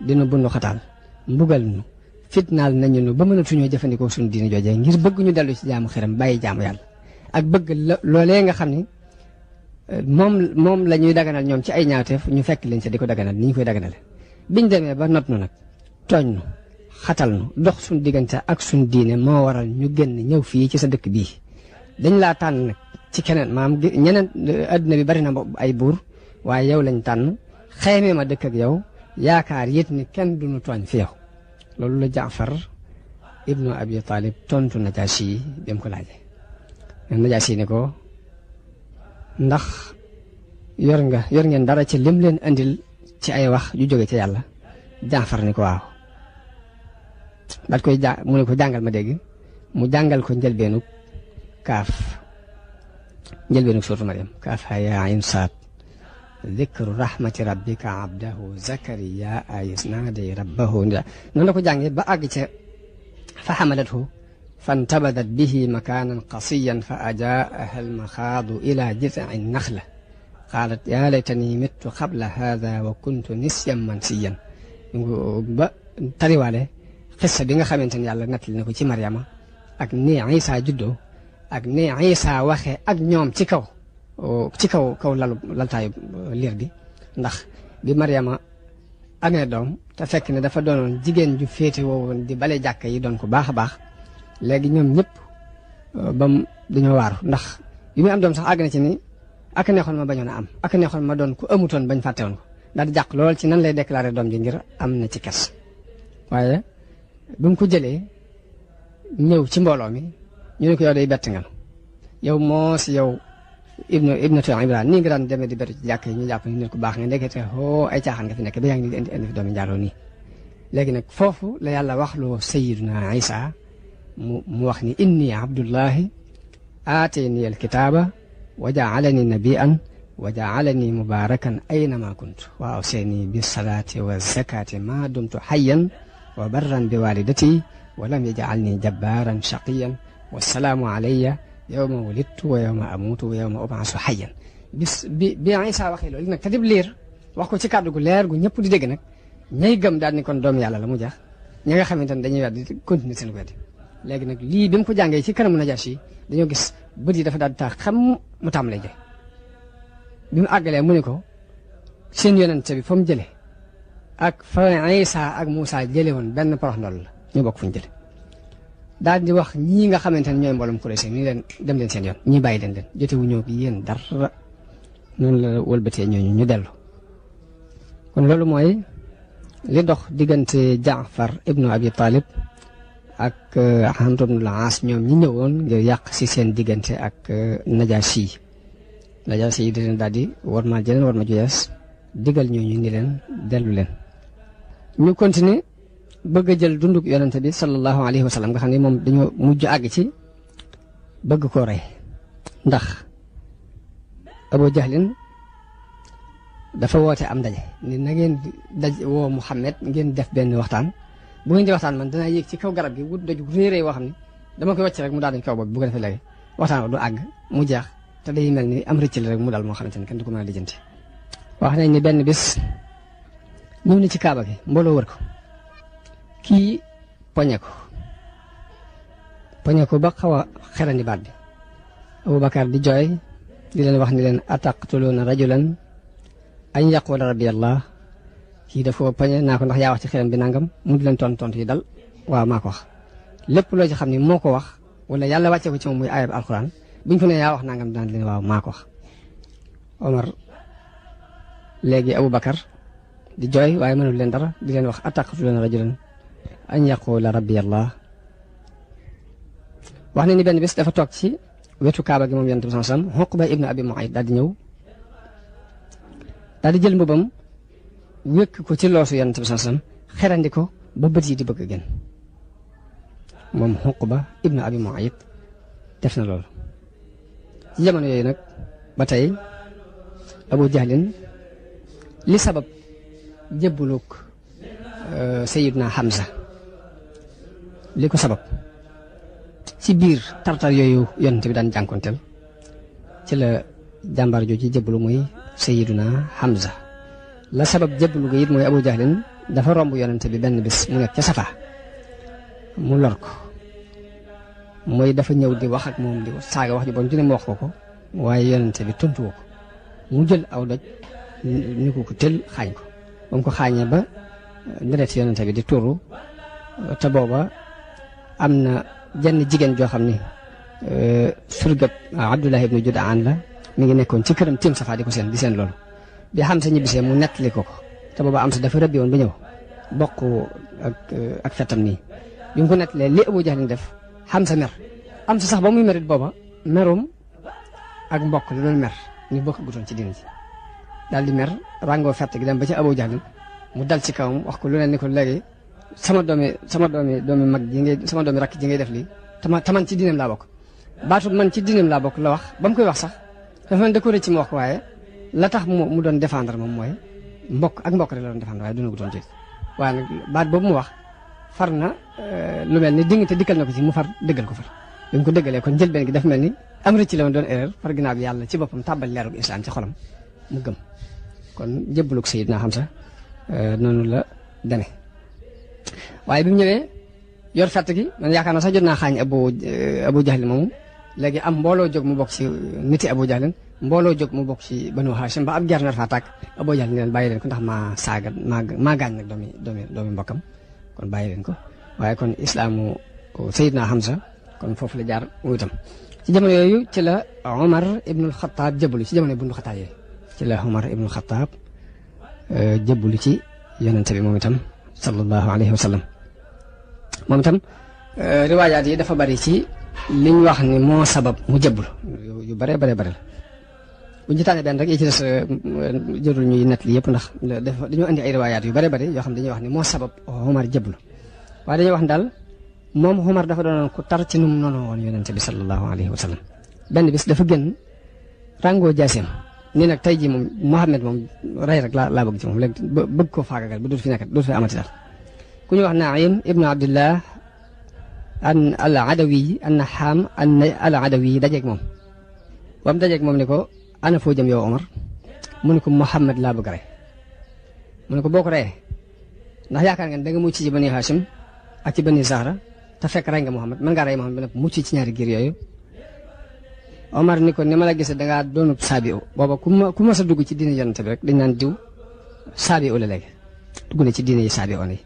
dina bundu xataal mbugal nu fitnaal nañu nu ba mënatuñoo jëfandikoo sunu diine joojee ngir bëgg ñu dellu ci jaamu xiram bàyyi jaamu yàlla ak bëgg loolee nga xam ni moom la ñuy daganal ñoom ci ay ñaawteef ñu fekk leen ca di ko daganal ni ñu koy daganale biñ demee ba not nu nag tooñ nu xatal nu dox suñu diggante ak suñu diine moo waral ñu génn ñëw fii ci sa dëkk bii dañ laa tànn nag ci keneen maam ñeneen adduna bi bari na ay buur waaye yow lañ tànn xeymee ma dëkk ak yow yaakaar yit ni kenn duñu tooñ fi yow loolu la Jaafar ibnu Abi Talib tontu Najaasi yi bi mu ko laajee Najaasi ni ko ndax yor ngeen dara ci lim leen andil ci ay wax yu jóge ci yàlla Jaafar ni ko waaw daal koy mu ne ko jàngal ma dégg mu jàngal ko njëlbeenug suuratu Maryam kaaf haa yaa ayn saad dikru rahmati rabbika abdahu zakariya is naada rabbahu noonu la ko jàngee ba àgg ca fa xamalathu fantabadat bihi makaanan qasiyan fa ajaaha almaxaadu ila jizci naxla qaalat yaa laytani mittu qabla haada wa kuntu nisyan mansiyan ba tariwaale xissa bi nga xamante ni yàlla nettali na ko ci Maryama ak ni Isa juddoo ak ni Isa waxee ak ñoom ci kaw laltaayu liir bi ndax bi Maryama amee doom te fekk ne dafa doonoon jigéen ju féete woowoon di bale jàkka yi doon ko baax a baax léegi ñoom ñëpp bam dañoo waaru ndax bi muy am doom sax àgg na ci ni ak neexoon ma bañoon a am ak neexoon ma doon ku amutoon bañ fàtte woon ko daal di jàq lool ci nan lay déclaré doom ji ngir am na ci kes waaye bi mu ko jëlee ñëw ci mbooloo mi ñu ne ko yow day bett nga yow moo si yow ibnatu Imraan nii nga daan demee di bettu ci jàkk yi ñu jàpp ni nit ku baax nga ndekete ay caaxaan nga fi nekk ba yaa ngi ni indi fi doomi njaaloo nii léegi nag foofu la yàlla wax loo sayyiduna Isa mu wax ni inni abdullahi aatani alkitaaba wa jaalani nabiyan wa jaalani mubarakan aynama kuntu wa awsani bisalaati wa zakati ma dumtu hayyan wa barran bi walidati wa lam yaj'alni jabbaran shaqiyan wassalaamu alayya yawma wulidtu wa yawma amutu wa yawma ub'asu hayyan bi Isa waxee loolu nag te dib liir wax ko ci kàddu gu leer gu ñëpp di dégg nag ñay gëm daal ni kon doom yàlla la mu jax ñi nga xamante ne dañuy weddi continuer seen weddi léegi nag lii bi mu ko jàngee ci kanamu Najaasi dañoo gis bët yi dafa daal di tax xam mu tàmbalee jooy bi mu àggalee mu ne ko seen yonent bi fa mu jëlee ak fa Isa ak Muusa jëlee woon benn porox ndoll la ñu bokk fu ñu jëlee daal di wax ñii nga xamante ne ñooy mboolem Quraysh ni leen dem leen seen yoon ñii bàyyi leen jotewu ñëw bi yéen dara noonu la wëlbatee ñooñu ñu dellu kon loolu mooy li dox diggante Jaafar ibnu Abi Talib ak Amr ibn al-As ñoom ñi ñëwoon ngir yàq si seen diggante ak Najaasi yi di leen daal di war ma jeneen war ma juyees digal ñooñu ni leen dellu leen ñu continuer bëgg a jël dunduk yonente bi sallallahu alayhi wa sallam nga xam ne moom dañoo mujj àgg ci bëgg koo rey ndax Abu Jahlin dafa woote am ndaje ni na ngeen woo Muhammad ngeen def benn waxtaan bu ngeen di waxtaan man danaa yéeg ci kaw garab gi wut doj réeréy woo xam ne dama koy wàcc rek mu daal dañ kaw bopp bu ko defee léegi waxtaan du àgg mu jeex te day mel ni am rëcc la rek mu dal moo xamante ne kenn du ko mën a lijjanti wax nañ ni benn bis ñëw na ci kaaba gi mbooloo wër ko kii poñe ko ba xaw a xerandi baat bi Abubakar di jooy di leen wax ni leen ataqtuluuna rajulan an yaqula rabbi allah kii dafa poñe naa ko ndax yaa wax ci xelam bi nangam mu di leen tontu yi dal waaw maa ko wax lépp loo ci xam ni moo ko wax wala yàlla wàccee ko ci moom muy ayab alquran buñ ko ne yaa wax nangam daan leen waaw maa ko wax. Omar léegi Aboubacar di jooy waaye mënul leen dara di leen wax ataqtuluuna rajulan an yaqula rabbi allah. wax ne ni benn bés dafa toog ci wetu Kaaba gi moom Yonent bi sallallahu alayhi wasallam Uqba ibn Abi Mu'ayt daal di ñëw daal di jël mbubam wékk ko ci loosu Yonent bi sallallahu alayhi wasallam xerandi ko ba bët yi di bëgg a génn moom Uqba ibn Abi Mu'ayt def na loolu. ci jamono yooyu nag ba tey Abu Jahlin li sabab jébbuluk Sayyidna Hamza li ko sabab ci biir tartar yooyu Yonent bi daan jànkonteel ci la jàmbaar jooju jébbalu muy Sayyiduna Hamza. la sabab jébbalu ga it mooy Abu Jahlin dafa romb Yonent bi benn bis mu nekk ca Safa mu lor ko mooy dafa ñëw di wax ak moom di saaga wax ju bon ju ne mu wax ko waaye Yonent bi tontu ko mu jël aw doj ñu ko tël xaañ ko ba mu ko xaañee ba deret Yonent bi di tuuru te booba am na jenn jigéen joo xam ni surgab Abdullah ibn Jud'aan la mi ngi nekkoon ci këram tiim Safa di ko seen loolu bi Hamza ñibbisee mu nettali ko te booba am sa dafa rëbbi woon ba ñëw bokk ak fetam nii bi mu ko nettalee li Abu Jahlin def Hamza mer am sa sax ba muy merit booba merum ak mbokk la doon mer ñu bokk gutoon ci diina ji daal di mer ràngoo fett gi dem ba ci Abu Jahlin mu dal ci kawam wax ko lu ne ni ko léegi sama doomi mag ji ngay sama doomi rakk ji ngay def lii taman ci diineem laa bokk baatu man ci diineem laa bokk la wax ba mu koy wax sax dafa mel da ko rëcc ci mu wax ko waaye la tax mu doon défendre moom mooy mbokk rek la doon défendre waaye duna gutoon ci waaye nag baat boobu mu wax far na lu mel ni ding te dikkal na ko ci mu far dëggal ko far bi mu ko dëggalee kon njëlbeen gi dafa mel ni am rëcc la woon doon erreur far ginnaaw bi yàlla ci boppam tàbbal leerug islam ci xolam mu gëm kon jébbalug Sayyidna Hamza noonu la deme waaye bi mu ñëwee yor fett gi man yaakaar naa sax jot naa xaañ Abu Jahlin moomu léegi am mbooloo jóg mu bokk ci niti Abu Jahlin mbooloo jóg mu bokk ci Banu Hashim ba ab jar nar faa tàkk Abu Jahlin leen bàyyi leen ko ndax maa gaañ nag doomi mbokkam kon bàyyi leen ko waaye kon islaamu Sayyidna Hamza kon foofu la jaar mu itam ci jamono yooyu ci la Omar ibnul Xataab jébbalu ci jamono bundu Xataab yooyu ci la Omar ibnul Xataab jébbalu ci Yonent bi moom itam sallallahu alayhi wa sallam moom itam riwaayaat yi dafa bari ci liñ wax ni moo sabab mu jébbalu yu bare la buñ ci tànnee benn rek yi ci des jërul ñuy nett li yëpp ndax dañoo indi ay riwaayaat yu bare yoo xam dañuy wax ni moo sabab Omar jébbalu waaye dañuy wax daal moom Omar dafa doonoon ku tar ci nu mu noonu woon Yonent bi sallallahu alayhi wa sallam benn bis dafa génn ràngoo jaaseem nii nag tey jii moom Muhammad moom rey rek laa bëgg ci moom léegi bëgg koo faagagal ba dootu fi nekkat dootu fi amati daal ku ñu wax Naim ibnu Abdillah al Adawi an-Naham al Adawi dajeeg moom ba mu dajeeg moom ni ko ana foo jëm yow Omar mu ne ko Muhammad laa bëgg rey mu ne ko boo ko reyee ndax yaakaar nga ne da nga mucc ci Bani Hashim ak ci Bani Zahra te fekk rey nga Muhammad mën ngaa rey Muhammad ba nag mucc ci ñaari giir yooyu Omar ni ko ni ma la gisee da ngaa doonub saabi u booba ku ma sa dugg ci diine Yonent bi rek dañ naan diw saabi u la léegi dugg na ci diine yi saabi on yi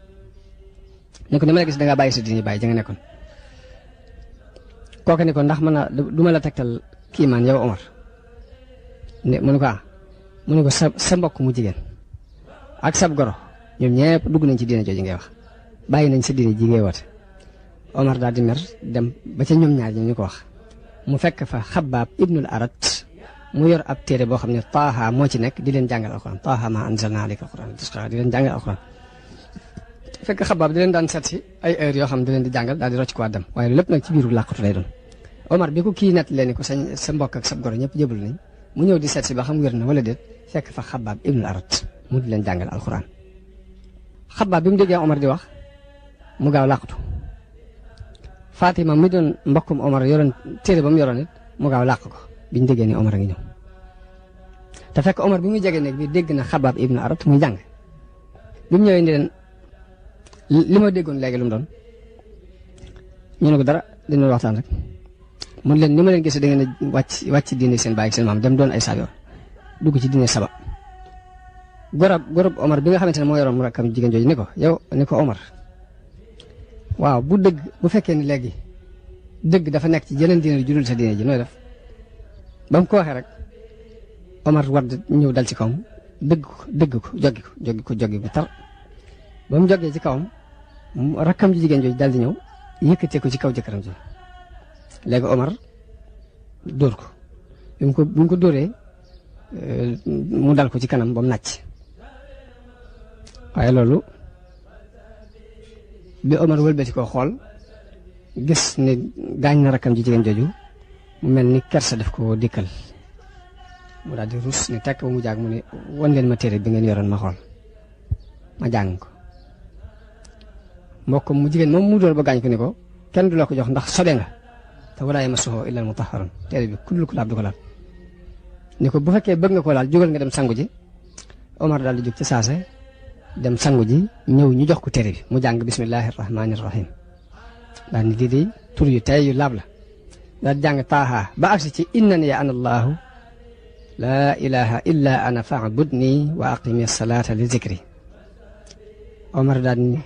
ni ko ni ma la gisee da ngaa bàyyi sa diine bàyyi ja nga nekkoon kooke ni ko ndax du ma la tegtal kiimaan yow Omar ne mu ne ko mu ne ko sa mbokk mu jigéen ak sab goro ñoom ñëpp dugg nañ ci diine jooju ngay wax bàyyi nañ sa diine ji ngay woote Omar daal di mer dem ba ca ñoom ñaar ñu ko wax mu fekk fa Xabbaab ibnul Arat mu yor ab téere boo xam ne Taaha moo ci nekk di leen jàngal alxuraan Taaha ma anzalna alayka alxuraan di leen jàngal alxuraan fekk Xabbaab di leen daan seet si ay heures yoo xam ne di leen di jàngal daal di rocc ko dem waaye lépp nag ci biiru làqatu lay doon Omar bi ko kii nett leen ni ko sa mbokk ak sa goro ñëpp jébbalu nañ mu ñëw di seet si ba xam wér na wala déet fekk fa Xabbaab ibnul Arat mu di leen jàngal alxuraan Xabbaab bi mu déggee Omar di wax mu gaaw làqatu Fatima mi doon mbokkum Omar yoroon téere ba mu yoroon it mu gaaw làq ko biñ déggee ni Omar a ngi ñëw te fekk Omar bi muy jege néeg bi dégg na Xabbaab ibnu Arat muy jàng bi mu ñëwee ni leen li ma déggoon léegi lu mu doon ñu ne ko dara dina waxtaan rek mun leen ni ma leen gisee da ngeen a wàcc diine seen baay ak seen maam dem doon ay saabiyoon dugg ci diine saba gorob Omar bi nga xamante ne moo yoroon mu rakkam jigéen jooju ni ko Omar waaw bu fekkee ni léegi dëgg dafa nekk ci jeneen diine ju dul sa diine ji nooy def ba mu ko waxee rek Omar wadd ñëw dal ci kawam dëgg ko joggi bu tar ba mu jógee ci kawam rakkam ji jigéen jooju dal di ñëw yëkkatee ko ci kaw jëkkëram ji léegi Omar dóor ko bi mu ko dóoree mu dal ko ci kanam ba mu nàcc waaye loolu bi Omar wëlbati ko xool gis ne gaañ na rakkam ji jigéen jooju mu mel ni kersa def ko dikkal mu daal di rus ne tekk ba mu jaag mu ne wan leen ma téere bi ngeen yoroon ma xool ma jàng ko mbokk mu jigéen moom mu dóor ba gaañ ko ni ko kenn du la ko jox ndax sobe nga te walaa yamassuhu illa al-mutahharun téere bi ku ko laab du ko laal ni ko bu fekkee bëgg nga ko laal jógal nga dem sangu ji Omar daal di jóg ci saase dem sangu ji ñëw ñu jox ko téere bi mu jàng bismillahi rahmaani rahim daal ni di tur yu tey yu laab la daal jàng taaha ba agsi ci innani ana allahu laa ilaha illa ana fa'budni wa aqimi salata li zikri Omar daal ni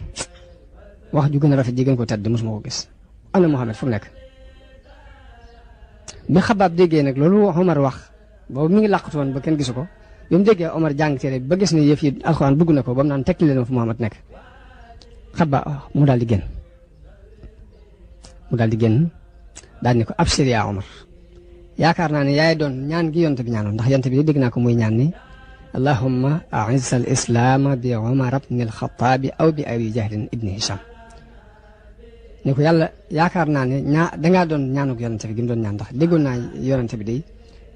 wax ju gën a rafet ji gën ko tedd mosuma ko gis ana Muhammad fu mu nekk bi Xabaab déggee nag loolu Omar wax boobu mi ngi làqatu woon ba kenn gisu ko bi mu déggee Omar jàng téere ba gis ne yëf yi alxuraan dugg na ko ba mu naan tekki leen fu Muhammad nekk Xabaab mu daal di génn daal ni ko abshir yaa Omar yaakaar naa ne yaay doon ñaan gi yonte bi ñaanoon ndax yonte bi dégg naa ko muy ñaan ni allahumma a'izz al islaama bi Omar ibn al Xattaab aw bi Abi Jahlin ibni Hisham ni ko yàlla yaakaar naa ne dangaa doon ñaanuk yonente bi gi mu doon ñaan ndax déggoon naa yonente bi day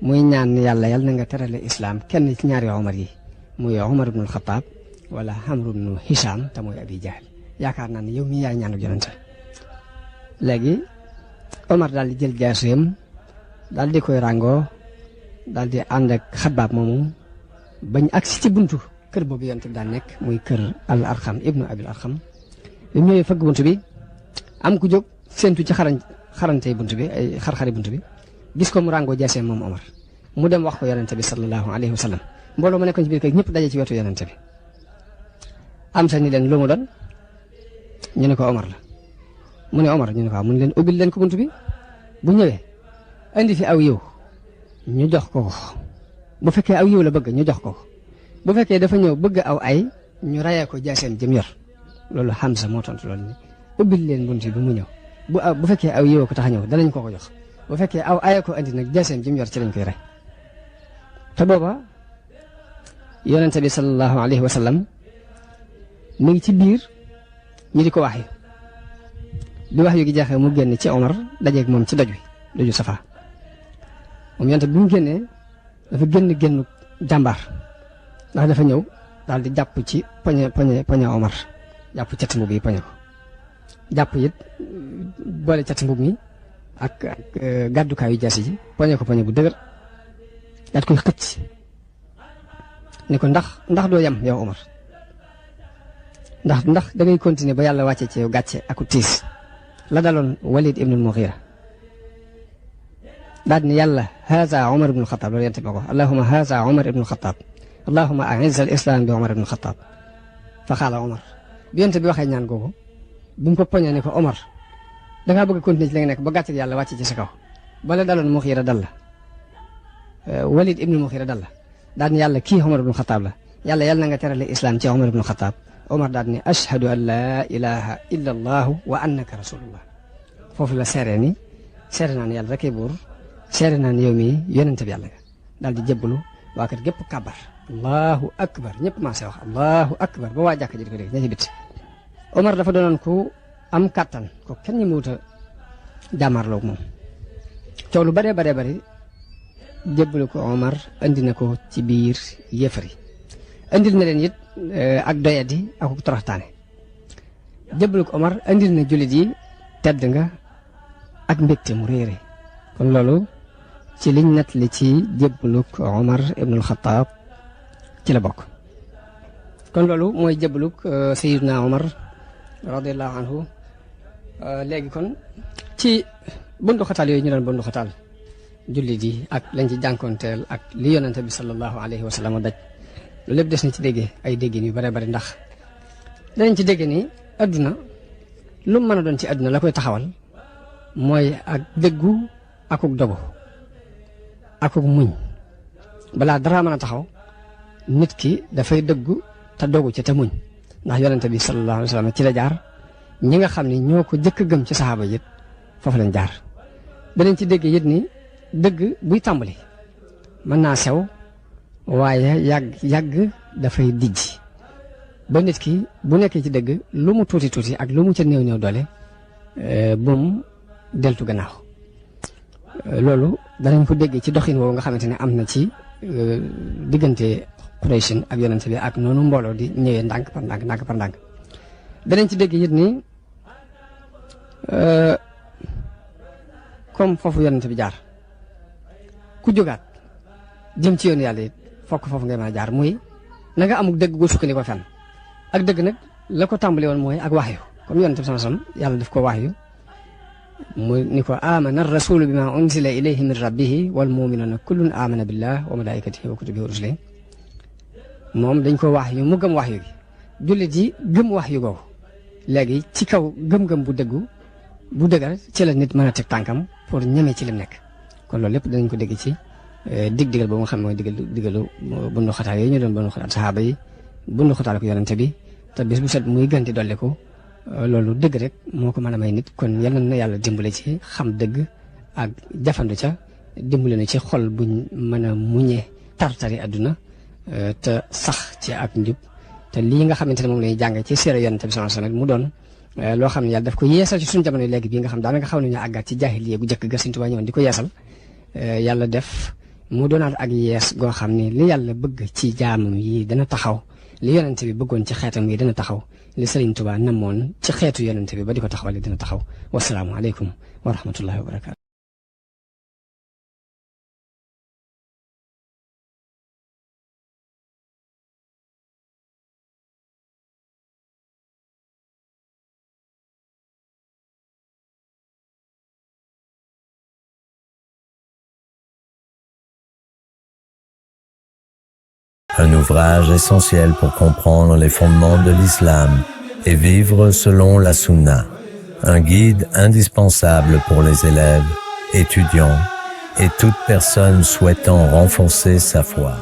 muy ñaan ni yàlla na nga terale islam kenn ci ñaari Omar yi muy Omar ibn al Xattaab wala Amr ibn Hisham te mooy Abi Jahl yaakaar naa ne yow mii yaay ñaanuk yonente léegi Omar daal di jël jaaseem daal di koy ràngoo daal di ànd ak Xabaab moomu bañ agsi ci buntu kër boobu yonent bi daan nekk muy kër al Arxam ibnu Abil Arxam bi mu ñëwee fëgg buntu bi am ku jóg séentu ci xarante buntu bi ay xar-xari buntu bi gis ko mu ràngoo jaaseem moom Omar mu dem wax ko yonent bi sallallahu alayhi wa sallam mbooloo ma nekkoon ci biir kër ñëpp daje ci wetu yonent bi am sa ni leen lu mu doon ñu ne ko Omar la mu ne Omar ñu ne ko mu ne leen ubbil leen ko buntu bi bu ñëwee indi fi aw yiw ñu jox ko bu fekkee aw yiw la bëgg ñu jox ko bu fekkee dafa ñëw bëgg aw ay ñu rayee ko jaaseem jëm yor loolu Hamza moo tontu loolu ni ubbil leen buntu bi mu ñëw bu fekkee aw yiw ko tax a ñëw danañ ko jox bu fekkee aw ay ko indi nag jaaseem jëm yor ci lañ koy rey te booba yonente bi sallallahu alayhi wa sallam mu ngi ci biir ñu di ko waxee bi wax yu gi jeexee mu génn ci Omar dajeeg moom ci doju Safa moom yonte bi mu génnee dafa génn jàmbaar ndax dafa ñëw daal di jàpp ci poñe Omar jàpp cati mbub yi poñe ko jàpp it boole cati mbub mi ak gàddukaayu jaasi ji poñe ko poñe bu dëgër daat koy xëcc ni ko ndax doo yam yow Omar ndax da ngay continuer ba yàlla wàcce ci yow gàcce aku tiis la daloon Walid ibn al-Mughira daal ni yàlla haza Omar ibn al-Khattab loolu yente ma ko allahumma haza Omar ibn al-Khattab allahumma a'izz al-islam bi Omar ibn al-Khattab fa xaala Omar bi yente bi waxee ñaan googu bi mu ko poñee ni ko Omar dangaa bëgg a continuer ci li nga nekk ba gàcce yàlla wàcce ci sa kaw bala daloon Mughira dal la Walid ibn al-Mughira dal la daal ni yàlla kii Omar ibn al-Khattab la yàlla na nga terale islam ci Omar ibn al-Khattab Omar daal ni ashhadu an laa ilaha illa allahu wa annaka rasulullah foofu la seere ni seere naa ne yàlla rekk buur seere naa ne yow mii yonente bi yàlla nga daal di jébbalu waa kër gépp kàbbar allahu akbar ñëpp maa see wax allahu akbar ba waa jàkk ji di ko dégg ña ci biti Omar dafa doonoon ku am kàttan ko kenn ñi muut a jàmmarloog moom coow lu bare jébbalu ko Omar andi na ko ci biir yéefar yi andil na leen it ak doyadi ak toroxtaane jébbalu ko Omar andil na jullit yi tedd nga ak mbégte mu réere kon loolu ci liñ nett li ci jébbalu ko Omar ibnul Xattaab ci la bokk kon loolu mooy jébbalu Sayyidina Omar radiyallahu anhu léegi kon ci bundu xataal yooyu ñu doon bundu xataal jullit yi ak lañ ci jànkoonteel ak li yonente bi sallallahu alayhi wa sallam daj loolu lépp des na ci déggee ay déggin yu bare bari ndax danañ ci dégg ni adduna lu mu mën a doon ci adduna la koy taxawal mooy ak dëggu akuk dogu akuk muñ balaa dara mën a taxaw nit ki dafay dëggu te dogu ci te muñ ndax yonente bi sallallahu alayhi wa sallam ci la jaar ñi nga xam ne ñoo ko jëkk gëm ci saxaaba yit foofu lañ jaar danañ ci dégg yit ni dëgg buy tàmbali mën naa sew waaye yàgg dafay dijj ba nit ki bu nekkee ci dëgg lu mu tuuti tuuti ak lu mu ca néew néew doole bum deltu gannaaw loolu danañ ko dégg ci doxin woowu nga xamante ne am na ci diggante Quraysh ak yonente bi ak noonu mbooloo di ñëwee ndànk par ndànk danañ ci dégg it ni comme foofu yonente bi jaar ku jógaat jëm ci yoon yàlla it fokk foofu ngay mën a jaar muy na nga amuk dëgg gu sukkandiku fenn ak dëgg nag la ko tàmbali woon mooy ak waxyu comme yonente bi sallallahu alayhi wasallam yàlla daf ko waxyu mu ni ko amana rasulu bima unsila ilayhi min rabbihi wal mu'minuna kullun amana billah wa malaikatihi wa kutubihi wa rusulihi moom dañ ko wax yu mu gëm wax yu gi jullit yi gëm wax yu googu léegi ci kaw gëm-gëm bu dëggu bu dëggal ci la nit mën a teg tànkam pour ñeme ci lim nekk kon loolu lépp danañ ko dégg ci digal boobu nga xam ne mooy digalu bundu xataal yi ñu doon bundu xataal saxaaba yi bundu xataal ko yonente bi te bis bu set muy gën di dolliku loolu dëgg rek moo ko mën a may nit kon yal na yàlla dimbale ci xam dëgg ak jafandu ca dimbale na ci xol buñ mën a muñee tar-tari àdduna te sax ci ak njub te lii nga xamante ne moom la ñuy jàng ci séeréer yonente bi sallallahu alayhi wasallam mu doon loo xam ne yàlla daf ko yeesal ci suñu jamono léegi bii nga xam daanaka xaw nañu àggaat ci jaahiliya gu jëkk ga Sëriñ Tuubaa ñëwoon di ko yeesal yàlla def mu doonaat ak yees goo xam ne li yàlla bëgg ci jaamam yi dana taxaw li yonente bi bëggoon ci xeetam yi dana taxaw li Sëriñ Tuubaa namoon ci xeetu yonente bi ba di ko taxawal dina taxaw wasalaamu aleykum wa rahmatullahi wa barakaatu. Un ouvrage essentiel pour comprendre les fondements de l'islam et vivre selon la sunna. Un guide indispensable pour les élèves, étudiants et toute personne souhaitant renforcer sa foi.